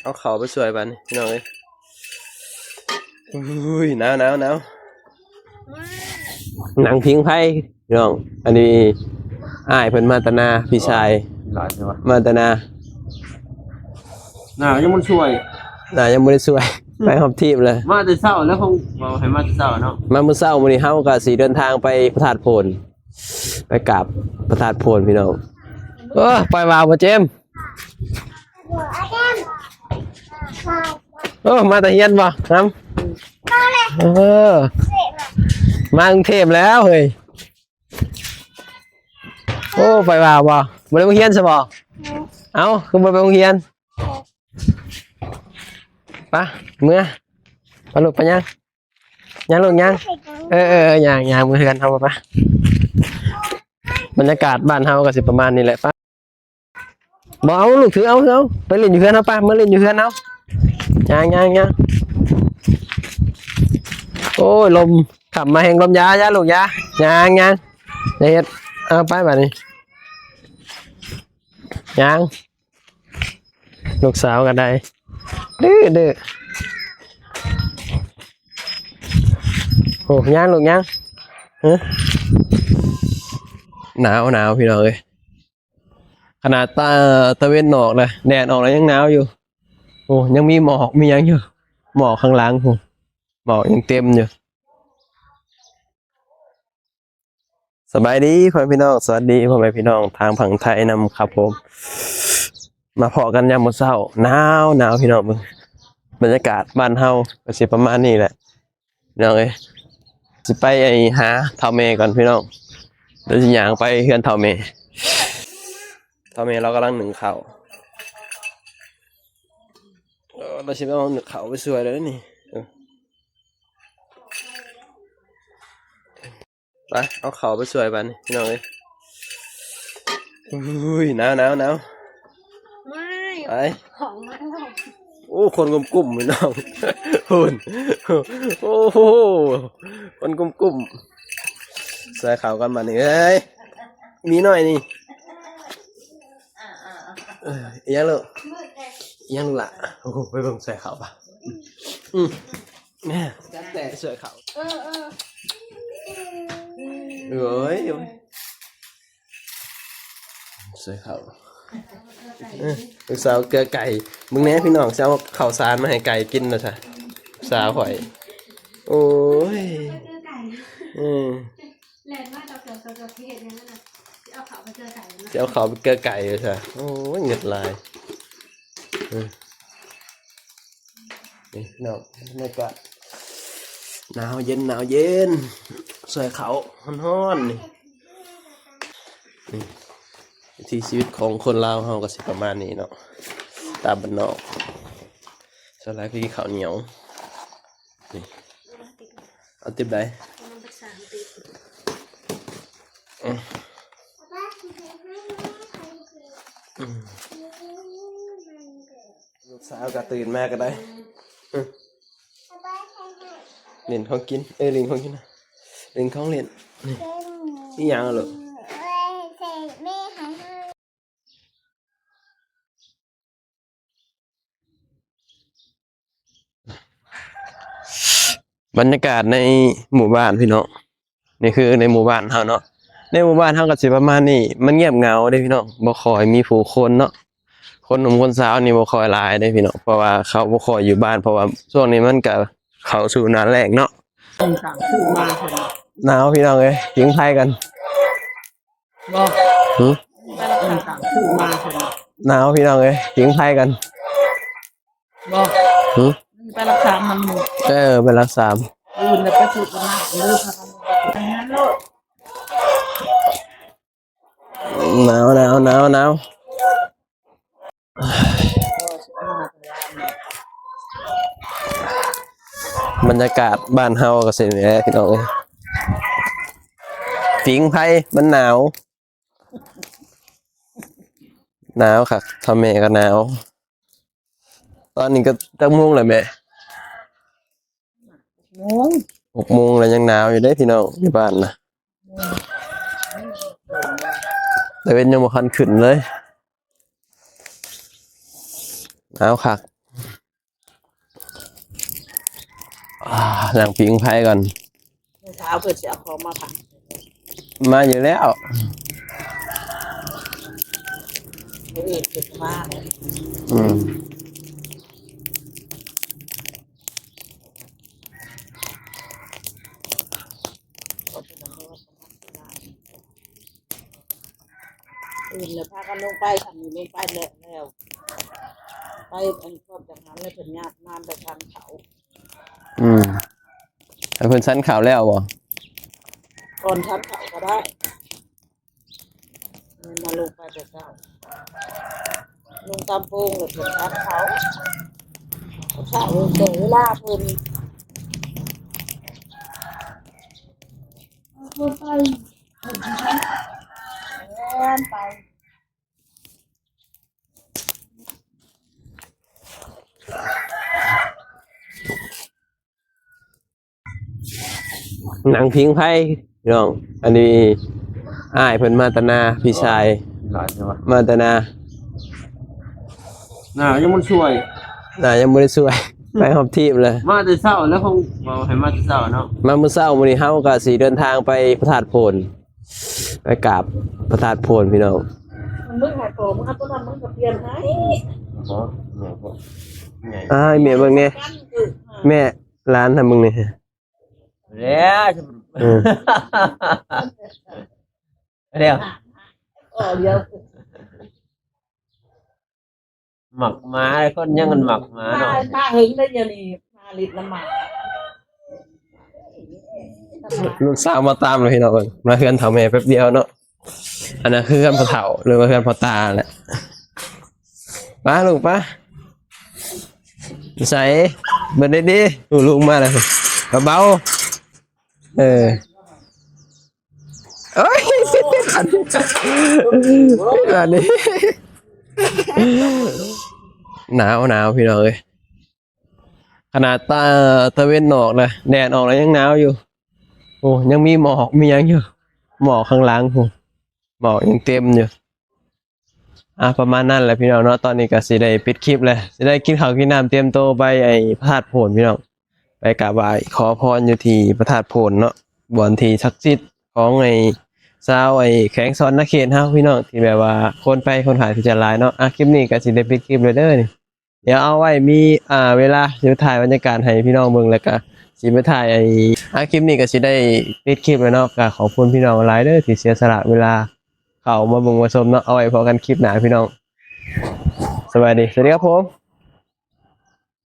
ເອົາເຂົ້າໄປຊ່ວຍບາດນີ້ພີ່ນ້ອງເອີຍ. ອຸ້ຍ ໜາວໆໆ ນັ່ງຜິງໄຟພີ່ນ້ອງ. ອັນນີ້ອ້າຍເພິ່ນມາແຕ່ນາ ພີ່ຊາຍ ຫຼາຍແທ້ວະ ມາແຕ່ນາ. ໜາວຍັງບໍ່ໄດ້ຊ່ວຍ ໜາວຍັງບໍ່ໄດ້ຊ່ວຍ ໄປຮອບທີບເລີຍ. ມາແຕ່ເຊົ້າແລ້ວ ຄົງເວົ້າໃຫ້ມາແຕ່ເຊົ້າເນາະ. ມາມື້ເຊົ້າ ມື້ນີ້ເຮົາກໍຊິເດີນທາງໄປພະທາດໂພນ ໄປກາບພະທາດໂພນພີ່ນ້ອງ. ໂອ້ ປ່ອຍວ່າວບໍ່ເຈມ? ໂອ້ ມາແຕ່ຮຽນບໍ່ນຳ? ເອີ ມາກຸງເທບແລ້ວເຮີ້ຍ. ໂອ້ ໄປວ່າວບໍ່? ບໍ່ໄດ້ໂຮງຮຽນຊະບໍ່? ເອົ້າ ຄືບໍ່ໄປໂຮງຮຽນ? ປະ ເມືອ ປະລູກ ໄປຍ່າງ ຍ່າງລູກຍ່າງ. ເອີໆໆ ຍ່າງ ຍ່າງເມືອເຮືອນເຮົາປະ. ບັນຍາກາດບ້ານເຮົາກໍຊິປະມານນີ້ແຫຼະປະ. ບໍ່ເອົາລູກ ຖືເອົາ ຖືເອົາ ໄປຫຼິ້ນຢູ່ເຮືອນເຮົາປະ ມາຫຼິ້ນຢູ່ເຮືອນເຮົາ. ຍ່າງໆໆ ໂອ້ຍ ລົມ ຄ່ຳມາແຮງລົມ. ຢ່າ ຢ່າລູກ ຢ່າ ຍ່າງໆ ຢ່າເຮັດ. ເອົາໄປບາດນີ້ ຍ່າງ. ລູກສາວກໍໄດ້ ດື້ໆ. ໂອ້ ຍ່າງລູກຍ່າງ. ຫື ໜາວ ໜາວພີ່ນ້ອງເອີຍ. ຂະໜາດຕາ ຕາເວັນອອກນະ ແດດອອກແລ້ວຍັງໜາວຢູ່. ໂອ້ ຍັງມີໝອກມີຫຍັງຢູ່ ໝອກຂ້າງຫຼັງພຸ້ນ ໝອກຍັງເຕັມຢູ່. ສະບາຍດີພໍ່ແມ່ພີ່ນ້ອງ ສະຫວັດດີພໍ່ແມ່ພີ່ນ້ອງທາງຝັ່ງໄທນຳຄັບຜົມ. ມາພໍ້ກັນຍາມມື້ເຊົ້າ ໜາວໆ ພີ່ນ້ອງ. ເບິ່ງບັນຍາກາດບ້ານເຮົາກໍຊິປະມານນີ້ແຫຼະ ພີ່ນ້ອງເອີຍ. ຊິໄປ ໄອ້ ຫາເຖົ້າແມ່ກ່ອນພີ່ນ້ອງ ດຽວຊິຍ່າງໄປເຮືອນເຖົ້າແມ່. ເຖົ້າແມ່ລາວກຳລັງໜຶ້ງເຂົ້າ ເອີ ລາວຊິໄປເອົາເຂົ້າໄປຊ່ວຍແລ້ວນີ້. ເອີ ໄປ ເອົາເຂົ້າໄປຊ່ວຍບາດນີ້ພີ່ນ້ອງເອີຍ. ອຸ້ຍ ໜາວໆໆ ໄປ ຂອງມາແລ້ວ. ໂອ້ ຄົນກຸ້ມໆ ພີ່ນ້ອງ ພຸ້ນ ໂອ້ໂຫ ຄົນກຸ້ມໆ. ຊ່ວຍເຂົ້າກ່ອນບາດນີ້ ເອີຍ ມີນ້ອຍນີ້. ເອີ ອີຫຍັງລູກ ອີຫຍັງລູກຫຼ້າ? ໂອ້ໂຫ ໄປເບິ່ງຊ່ວຍເຂົ້າປະ. ອືມ ແມ່ ຈັດແຕ່ຊ່ວຍເຂົ້າ. ເອີໆ ເອີຍ ຊ່ວຍເຂົ້າ. ເອີ ລູກສາວເກືອໄກ່ ເບິ່ງແດ່ພີ່ນ້ອງ ຊິເອົາເຂົ້າສານມາໃຫ້ໄກ່ກິນວ່າຊະ ສາວຂ້ອຍ. ໂອ້ຍ ເກືອໄກ່ ເອີ ແລ່ນມາຈາກສວນ ຈະເຮັດຫຍັງນັ້ນນະ ຊິເອົາເຂົ້າໄປເກືອໄກ່ເນາະ ຊິເອົາເຂົ້າໄປເກືອໄກ່ວ່າຊະ. ໂອ້ຍ ເງືອດຫຼາຍ. ເອີ ນີ້ເນາະ ບັນຍາກາດໜາວເຢັນ ໜາວເຢັນ ຊ່ວຍເຂົ້າຮ້ອນໆ ນີ້. ນີ້ ວິຖີຊີວິດຂອງຄົນລາວເຮົາກໍຊິປະມານນີ້ເນາະ ຕາມບ້ານນອກ ສ່ວນຫຼາຍຄືກິນເຂົ້າໜຽວ. ນີ້ ເອົາຕິບໃດ? ອືມ ອືມ ລູກສາວກໍຕື່ນມາກໍໄດ້. ອືມ ຫຼິ້ນຂອງກິນ ເອີ ຫຼິ້ນຂອງກິນ ຫຼິ້ນຂອງຫຼິ້ນ. ນີ້ ອີຫຍັງລະລູກ? ບັນຍາກາດໃນໝູ່ບ້ານພີ່ນ້ອງ ນີ້ຄືໃນໝູ່ບ້ານເຮົາເນາະ. ໃນໝູ່ບ້ານເຮົາກໍຊິປະມານນີ້ ມັນງຽບເຫງົາເດ້ພີ່ນ້ອງ ບໍ່ຄ່ອຍມີຜູ້ຄົນເນາະ. ຄົນໜຸ່ມຄົນສາວນີ້ບໍ່ຄ່ອຍຫຼາຍເດ້ພີ່ນ້ອງ ເພາະວ່າເຂົາບໍ່ຄ່ອຍຢູ່ບ້ານ ເພາະວ່າຊ່ວງນີ້ມັນກະເຂົ້າສູ່ໜ້າແລ້ງເນາະ. ໜາວພີ່ນ້ອງເອີຍ ຜິງໄຟກັນ. ບໍ່ ຫື ໜາວພີ່ນ້ອງເອີຍ ຜິງໄຟກັນ. ບໍ່ ຫື ໄປລັກສາມມັນ. ເອີ ໄປລັກສາມ ອື່ນແລ້ວໄປສູດກັນນະເດີ. ໜາວ ໜາວ ໜາວ ໜາວ. ບັນຍາກາດບ້ານເຮົາກໍເຊັ່ນນີ້ແຫຼະພີ່ນ້ອງເອີຍ ຜິງໄຟມັນໜາວ ໜາວຄັກ ເຖົ້າແມ່ກໍໜາວ. ຕອນນີ້ກໍຈັກໂມງແລ້ວແມ່? ໂມງ ຫົກໂມງແລ້ວ ຍັງໜາວຢູ່ເດ້ພີ່ນ້ອງ ຢູ່ບ້ານນະ ຕາເວັນຍັງບໍ່ທັນຂຶ້ນເລີຍ. ໜາວຄັກ ອ່າ ນັ່ງຜິງໄຟກ່ອນ ມື້ເຊົ້າເພິ່ນຊິເອົາຂອງມາຝາກ ມາຢູ່ແລ້ວ ມື້ອື່ນເພິ່ນມາແລ້ວ ອືມ. ອື່ນແລ້ວພາກັນລົງໄປ ຄັນນີ້ລົງໄປແລ້ວ ແລ້ວ ໄປອັນຄອບຈາກນັ້ນແລ້ວເພິ່ນຍາດມາໄປທາງເຂົາ ອືມ ແລ້ວເພິ່ນສັນເຂົ້າແລ້ວບໍ່? ກ່ອນສັນເຂົ້າກໍໄດ້ ແມ່ນມາລົງໄປແຕ່ເຊົ້າ ລົງຕາມໂປ່ງແລ້ວເພິ່ນສັນເຂົ້າ ເຂົາເຈົ້າແຕ່ເວລາເພິ່ນ ແມ່ນໄປ ນັ່ງຜິງໄຟພີ່ນ້ອງ ອັນນີ້ອ້າຍເພິ່ນມາແຕ່ນາ ພີ່ຊາຍ ຫຼາຍແທ້ວະ ມາແຕ່ນາ ໜ້າຍັງບໍ່ໄດ້ຊ່ວຍ ໜ້າຍັງບໍ່ໄດ້ຊ່ວຍ ໄປຮອບທີບເລີຍ ມາແຕ່ເຊົ້າແລ້ວ ຄົງເວົ້າໃຫ້ມາແຕ່ເຊົ້າເນາະ ມາມື້ເຊົ້າ ມື້ນີ້ເຮົາກໍຊິເດີນທາງໄປພະທາດໂພນ ໄປກາບພະທາດໂພນພີ່ນ້ອງ ມຶງໃຫ້ໂຕ ມຶງເອົາຕົວນັ້ນ ມັນກໍປ່ຽນໃຫ້ ບໍ່ ແມ່ບໍ່ ອ້າຍ ແມ່ເບິ່ງແດ່ ແມ່ ຫຼານນະມຶງນີ້ ແລ້ວ ເອີ ແລ້ວ ອໍ ດຽວ ໝາກໝາ ຄົນຍັງມັນໝາກໝາເນາະ ມາ ມາເຖິງໄດ້ດຽວນີ້ ມາລິດລະໝາ ລູກສາວມາຕາມແລ້ວພີ່ນ້ອງເອີຍ ມາເຮືອນເຖົ້າແມ່ແປັບດຽວເນາະ ອັນນັ້ນຄືເຮືອນພໍ່ເຖົ້າ ຫຼືວ່າເຮືອນພໍ່ຕາແຫຼະ ໄປລູກໄປ ໃສ ເບິ່ງດີໆ ລູກມາແລ້ວ ເບົາໆ ເອີ ໂອ້ຍ ອັນນີ້ ອັນນີ້ ໜາວ ໜາວ ພີ່ນ້ອງເອີຍ ຂະໜາດຕາ ຕາເວັນອອກນະ ແດດອອກແລ້ວຍັງໜາວຢູ່ ໂອ້ ຍັງມີໝອກ ມີຫຍັງຢູ່ ໝອກຂ້າງຫຼັງພຸ້ນ ໝອກຍັງເຕັມຢູ່. ອ່າ ປະມານນັ້ນແຫຼະພີ່ນ້ອງເນາະ ຕອນນີ້ກໍຊິໄດ້ປິດຄລິບແລ້ວ ຊິໄດ້ກິນເຂົ້າກິນນ້ຳ ຕຽມໂຕໄປໄອ້ພະທາດໂພນພີ່ນ້ອງ ໄປກາບໄຫວ້ຂໍພອນຢູ່ທີ່ພະທາດໂພນເນາະ ບ່ອນທີ່ສັກສິດຂອງໄອ້ຊາວໄອ້ແຂວງສະຫວັນນະເຂດເຮົາພີ່ນ້ອງ ທີ່ແບບວ່າຄົນໄປຄ່ອນຂ້າງທີ່ຈະຫຼາຍເນາະ. ອ່າ ຄລິບນີ້ກໍຊິໄດ້ປິດຄລິບແລ້ວເດີ ດຽວເອົາໄວ້ມີ ອ່າ ເວລາຊິໄປຖ່າຍບັນຍາກາດໃຫ້ພີ່ນ້ອງເບິ່ງ ແລ້ວກໍຊິໄປຖ່າຍໄອ້ ອ່າ ຄລິບນີ້ກໍຊິໄດ້ປິດຄລິບແລ້ວເນາະ ກໍຂອບຄຸນພີ່ນ້ອງຫຼາຍເດີທີ່ເສຍສະຫຼະເວລາ ເຂົ້າມາເບິ່ງມາຊົມເນາະ ເອົາໄວ້ພໍ້ກັນຄລິບໜ້າພີ່ນ້ອງ ສະບາຍດີ ສະຫວັດດີຄັບຜົມ.